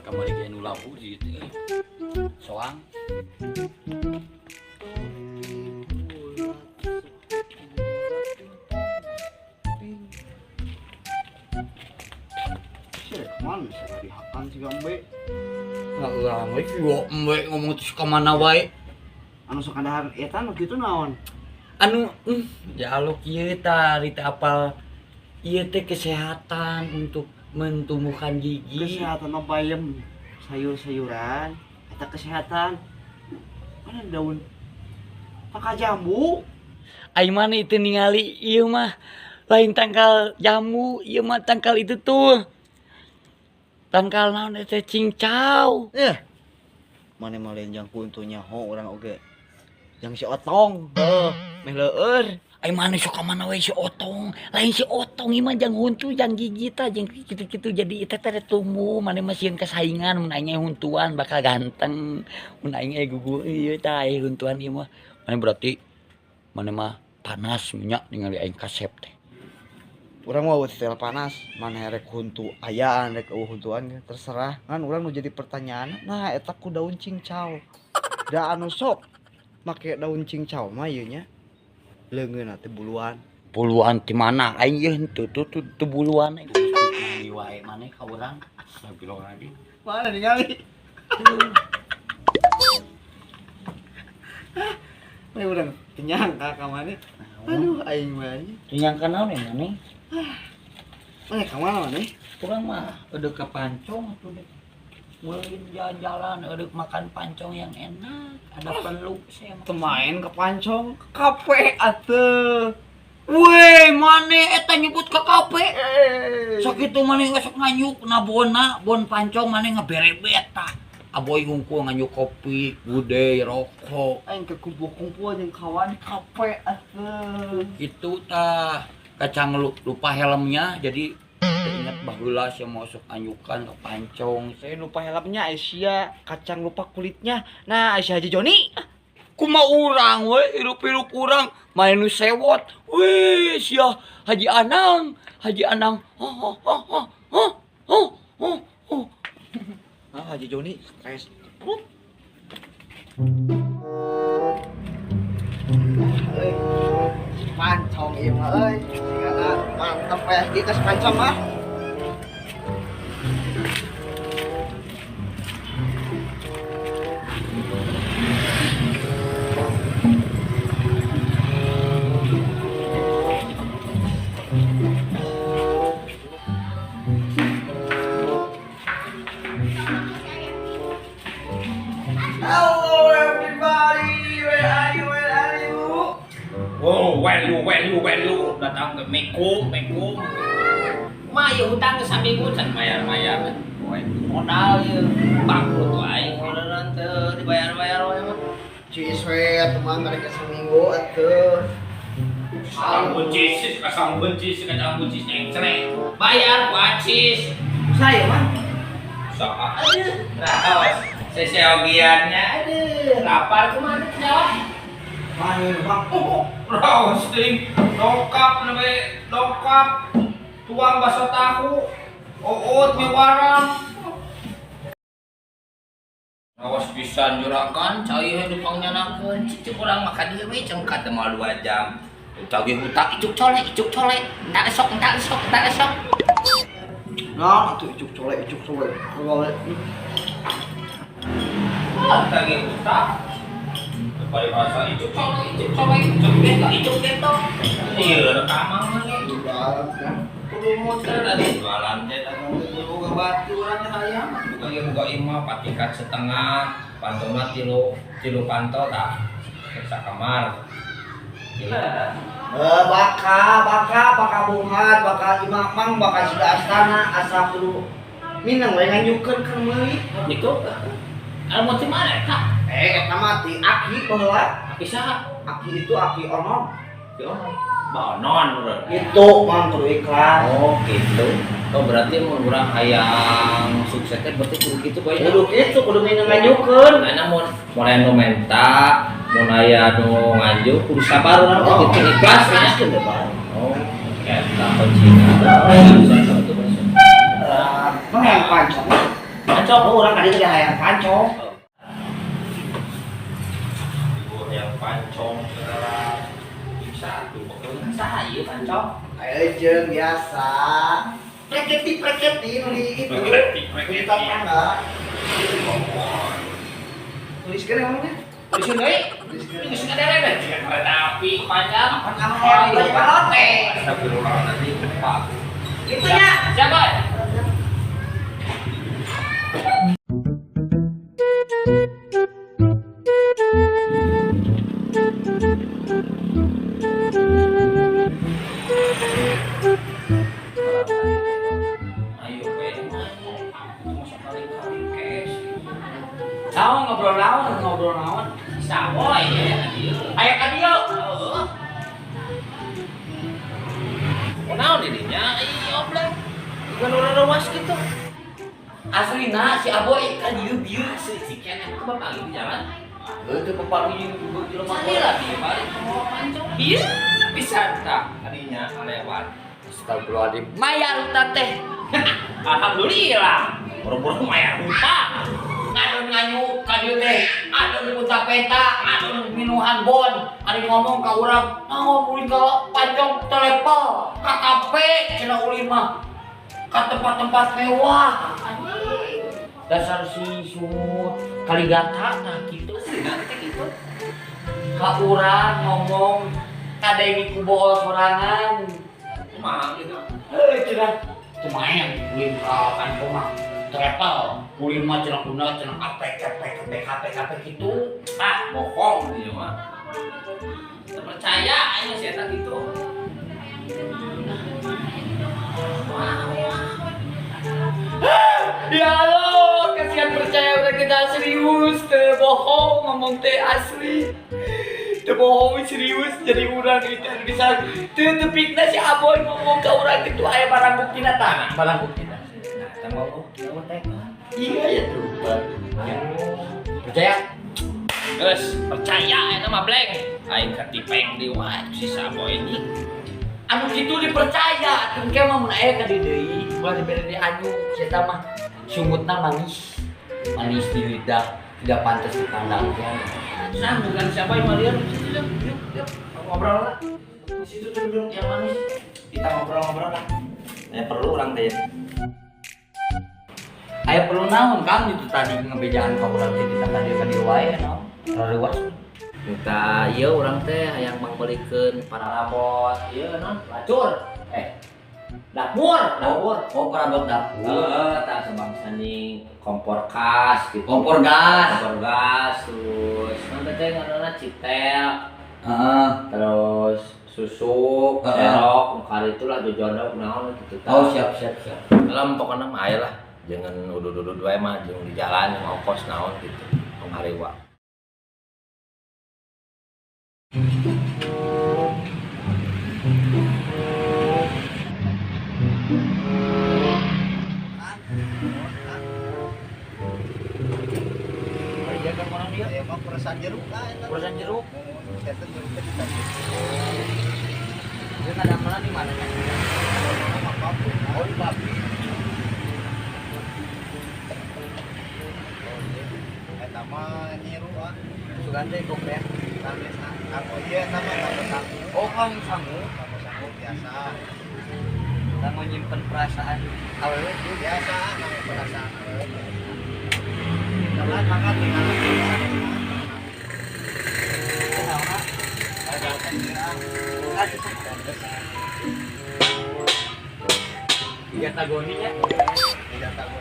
Kamari ge nu lampu di dieu soang. Kemana sih dihakan sih gambe? Nggak urang we yo embe ngomong terus ka mana wae. Anu sok dahar eta nu kitu naon? Anu ya Allah kieu tah ari teh apal ieu teh kesehatan untuk mentumbuhkan gigi. Kesehatan mah bayem sayur-sayuran eta kesehatan. Mana daun tangkal jambu? Ai mana itu ningali ieu mah lain tangkal jambu, ieu mah tangkal itu tuh. Tangkal naon teh cincau. Eh. Mane mah lain jang kuntu nyaho urang oge. Jang si Otong. Heuh, meh leueur. Ai mane sok ka mana we si Otong. Lain si Otong ieu mah jang huntu, jang gigi tah, jang kitu-kitu jadi eta teh tumbuh. Mane mah sieun kasaingan mun aing huntuan bakal ganteng. Mun aing gugu ieu tah huntuan ieu mah. Mane berarti mane mah panas minyak ningali aing kasep teh. Urang mah tel panas, mana rek huntu ayaan rek eueuh huntuan terserah. Ngan urang nu jadi pertanyaan, nah eta ku daun cincau. Da anu sok make daun cincau mah ieu nya. Leungeunna teh buluan. Buluan ti mana? Aing ieu henteu tuh tuh buluan aing. Ningali wae maneh ka urang. Astagfirullahaladzim. Mana ningali? Mana urang teu nyangka ka maneh. Aduh aing mah. Teu nyangka naon ya maneh? Mana ka mana maneh? Urang mah eueuh ka pancong atuh deh. Ulin jalan-jalan eueuh makan pancong yang enak, ada perlu saya teu main ke pancong, ke kafe atuh. Weh, maneh eta nyebut ke kafe. Sakitu maneh sok nganyuk na bona, bon pancong maneh ngaberebet tah. Aboy hungkul nganyuk kopi, gudeg, rokok. Aing ke kumpul-kumpul jeung kawan kafe atuh. Kitu tah. Kacang lupa helmnya jadi ingat baheula sia mau sok anyukan ke pancong. Saya lupa helmnya Aisyah, kacang lupa kulitnya. Nah, Aisyah Haji Joni. Kumaha urang we, hirup-hirup urang main nu sewot. Weh, sia Haji Anang, Haji Anang. Oh oh oh oh oh oh oh. Oh. Ah, Haji Joni stres. Pancong ieu mah euy. Sigana mantep we kieu geus pancong mah. Hello everybody, where are you? Where are you? Oh, where you, datang ke Mekum. Mah ieu hutang geus saminggu can bayar-bayar. Modal ieu bangkrut wae modalan teu dibayar-bayar wae mah. Cis we atuh mah mereka saminggu atuh. Kacang buncis, kacang buncis nyengcrek. Bayar ku acis. Saya mah. Sok aduh. Raos seseogiannya aduh, lapar kumaha teh jawab. Main bang. Oh, raos teuing dokap nembe dokap tuang bakso tahu. Oot mie warang. Raos pisan juragan cai we nu pangnyandakeun cicuk urang mah ka dieu we cengkat teh moal 2 jam. Tagih hutang icuk colek, entar esok. Nah, atuh icuk colek. Colek. Ah, tagih hutang. Paribasa icuk colek, icuk geto. Iya, rekaman mah ge. Jualan kan. Kudu muter tadi jualan teh kudu Batu urang hayang bukan ieu boga imah patikat setengah, pantona tilu tilu panto tah. Sakamar. Eh, baka baka baka bungat, baka imah mang, baka sudah astana asa kudu minang we nganyukeun keur meuli. Itu anu di mana eta? Eh, eta mah ti aki baheula. Aki saha? Aki itu aki onon. Ki onon. Ba onon urang. Itu mang kudu ikhlas. Oh, gitu. Oh, berarti mun urang hayang sukses teh berarti kudu kitu bae. Kudu kitu, kudu minang nganyukeun. Nah, mun mun aya nu menta, mun aya nu nganjuk kudu sabar urang teh gitu ikhlas ya. Ikhlaskeun deh, Pak. Oh, eta kuncina. Mang hayang pancong. Pancong. Oh, urang tadi teh hayang pancong. Oh, yang pancong segala bisa tuh pokoknya saha ieu pancong. Ayo jeung biasa. Preketi preketi nu di itu. Preketi, Di tetangga. Tuliskeun emangnya? Tuliskeun deui. Tuliskeun. Geus ngaderek teh kereta api panjang. Kan anu hayang beli palote. Astagfirullahaladzim, Pak. Itu nya. Siapa? Ayo, we. Masa kali-kali cash. Naon ngobrol naon, ngobrol naon. Saboy ya dieu. Aya ka dieu. Heeh. Kunaon dirinya? Ih, obleng. Bukan urang ruas gitu. Aslina si Aboy ka dieu bieu. Asli ciken aku bapak di jalan. Heuh teu paparuh jelema. Salila bieu balik mau pancong. Bieu pisan tah kadinya lewat. Astagfirullahaladzim. Mayar hutang teh. Alhamdulillah. Boro-boro mayar hutang. Ngadon nganyu ka dieu teh. Ngadon punta peta, ngadon minuhan bon. Ari ngomong ka urang, naon ulin ka pancong telepel, ka kafe cenah ulin mah. Ka tempat-tempat mewah. Anjing. Dasar si sumut kaligata tah kitu. Asli teh gitu. Ka urang ngomong kadenge ku bohol sorangan. Kumaha gitu. Heuh cenah lumayan ulin ka pancong mah travel ulin mah cenah guna cenah AP KP KP KP KP gitu. Ah, bohong dia mah. Teu percaya aing si eta gitu. Ya Allah, kasihan percaya udah kita serius, teu bohong ngomong teh asli. Teu bohong serius jadi urang itu bisa teu tepikna si Aboy ngomong ke urang itu aya barang buktina tah, barang buktina. Nah, eta mau mau teh. Iya ya tuh. Ya. Percaya? Geus, percaya eta mah bleng. Aing katipeng di wae si Saboy ini. Anu kitu dipercaya, atuh engke mah mun aya ka dieu deui, ulah dibere di anyu, si eta mah sungutna manis. Manis di lidah, tidak pantas dipandang. Nah, bukan siapa yang Maria di situ yuk, yuk, yuk. Ngobrol lah. Di situ tuh duduk yang manis. Kita ngobrol-ngobrol lah. Ya perlu orang teh. Aya perlu naon Kang itu tadi ngebejaan ka urang teh kita ka dieu wae naon. Rareuwas. Minta ieu urang teh hayang mangbeulikeun paralabot ieu naon? Lacur. Eh. Dapur, dapur. Oh, perabot dapur. Heeh, tah sebangsa ning kompor kas gitu. Kompor gas. Kompor gas terus naon teh ngaranna citel. Heeh. Terus susu, Heeh. serok, kali itulah jojondok naon gitu tah. Oh, siap siap siap. Dalam pokoknya mah aya lah, jangan udud-udud wae mah jeung di jalan jeung ongkos naon gitu. Tong harewa. Ya mah peresan jeruk lah eta. Peresan jeruk. Eta jeruk teh ditambah. Dia ngadamelna di mana nya? Oh, di babi. Eta mah nyiru ah. Sugan teh kok ya. Kanggo kanggo ieu eta mah kanggo sangu. Oh, kang sangu. Kanggo sangu biasa. Kanggo nyimpen perasaan awewe Biasa kanggo perasaan awewe biasa. Karena mangga tinggal. Tiga tagoni nya. Tiga tagoni.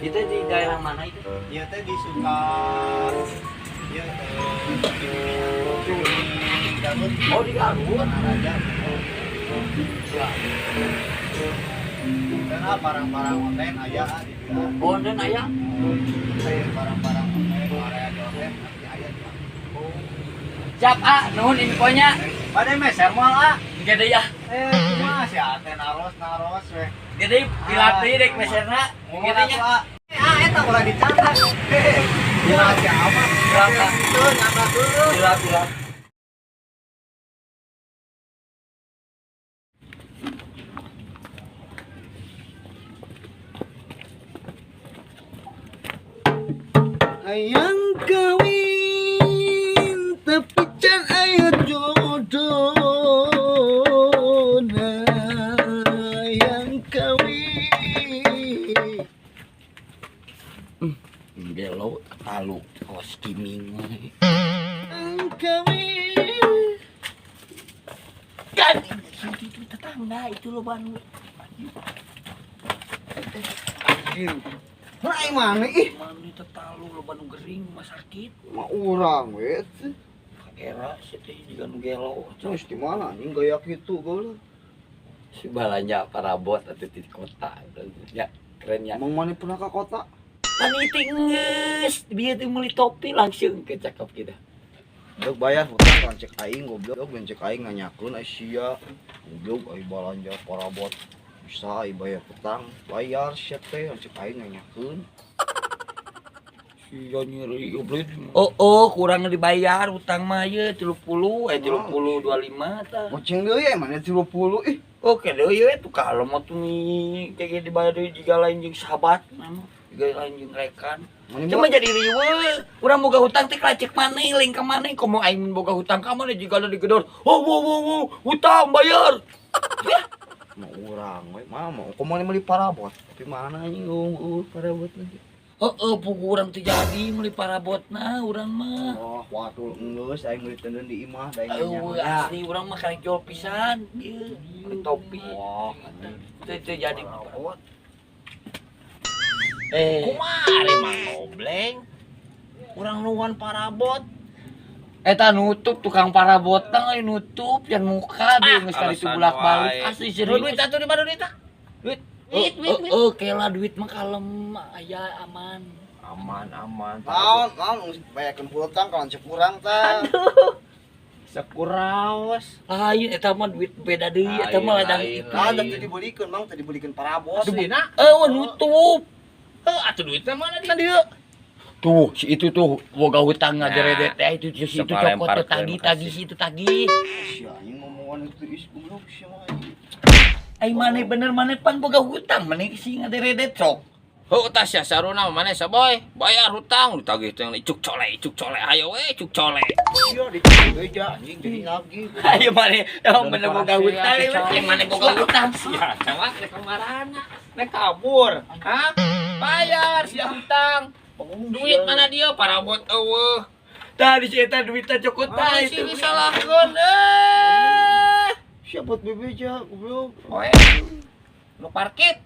Itu di daerah mana itu? Ieu teh di Suka ieu di Garut. Oh, di Garut. Raja. Ya. Karena barang-barang online aya di dieu. Oh, dan aya. Saya barang-barang online area di online pasti aya di. Siap ah, nuhun infonya. Bade meser moal ah. Gede ya. Eh, kumaha si ate naros-naros weh. Gede dilatih dek meserna. Gede Gedenya. Ah, eta ulah dicatat. Ya, si amat. Berapa? Itu nyata dulu. Dilap, dilap. Hayang kawin tapi can aya jodohna, hayang kawin. Gelo talu kos kiming. Hayang kawin. Kan itu tetangga itu lo banu. Nah, aing mana ih? Mana tetalu lo banu gering rumah sakit. Mah urang we teh. Era sih teh juga nu gelo. Terus di mana anjing gaya kitu goblok. Si balanja parabot atau di kota. Ya, keren ya. Emang mana pernah ke kota? Pan itu geus, bieu teh meuli topi langsung ke cakep kita. Dok bayar hutang kan cek aing goblok, ben cek aing nanyakeun ai sia. Goblok ai balanja parabot. Bisa ai bayar hutang, bayar sia teh cek aing nanyakeun. Sia nyeri goblok. Oh, kurang dibayar hutang mah ye 30 30 25 tah. Goceng deui ya mana 30 ih. Oke deui we tuh kalau mau tuh nih kayak dibayar deui jiga lain jeung sahabat mah. Jiga lain jeung rekan. Mana Cuma jadi riweuh. Urang boga hutang teh klacek maneh link ka maneh komo aing boga hutang ka maneh jiga digedor. Oh, wow, wow, wow, hutang bayar. Mau urang we mah mau komo meuli parabot. Tapi mana anjing parabot lagi. Heeh, pugu urang teu jadi meuli parabotna urang mah. Oh, watul geus aing meuli teuneun di imah da aing Eueuh, asli urang mah karek jual pisan ieu meuli topi. Wah, Teu jadi meuli parabot. Kumaha ari Mang Obleng? Urang nuan parabot. Eta nutup tukang parabotna euy nutup jangan muka deui geus kali itu Alasan bolak-balik wae. asli Duit serius. duit atuh di mana duit ah? Duit. Duit, duit, duit. Oke lah duit mah kalem aya aman. Aman, aman. Naon, naon bayarkeun hutang kalau cek urang tah. Sekuraos. Lain eta mah duit beda deui eta mah ladang Lain, itu. Nah, tadi dibelikeun, Mang, tadi dibelikeun parabot. Aslina? Eh, nutup. Heuh, atuh duitna mana di dieu? Tuh, si itu tuh boga hutang Nah, ngajeredet teh itu si itu cokot tuh tagih tagih si itu tagih. Si anjing ngomongan itu is goblok si mah anjing. Ai maneh bener maneh pan boga hutang maneh si ngaderedet sok. Heuh, tas ya saruna maneh saboy. Bayar hutang ditagih teh icuk cole, icuk cole. Ayo we, icuk cole. Sia dibeja anjing jadi nagih. Ayo maneh emang bener boga hutang, yang maneh boga hutang. Sia, cawak rek kamarana. Rek kabur. Hah? Bayar sia hutang. Duit mana dia parabot eueuh. Tadi si eta duitna cokot tah Ah, itu. sini salahkeun eh. Siapa bebeja goblok. Oe. Nu parkit.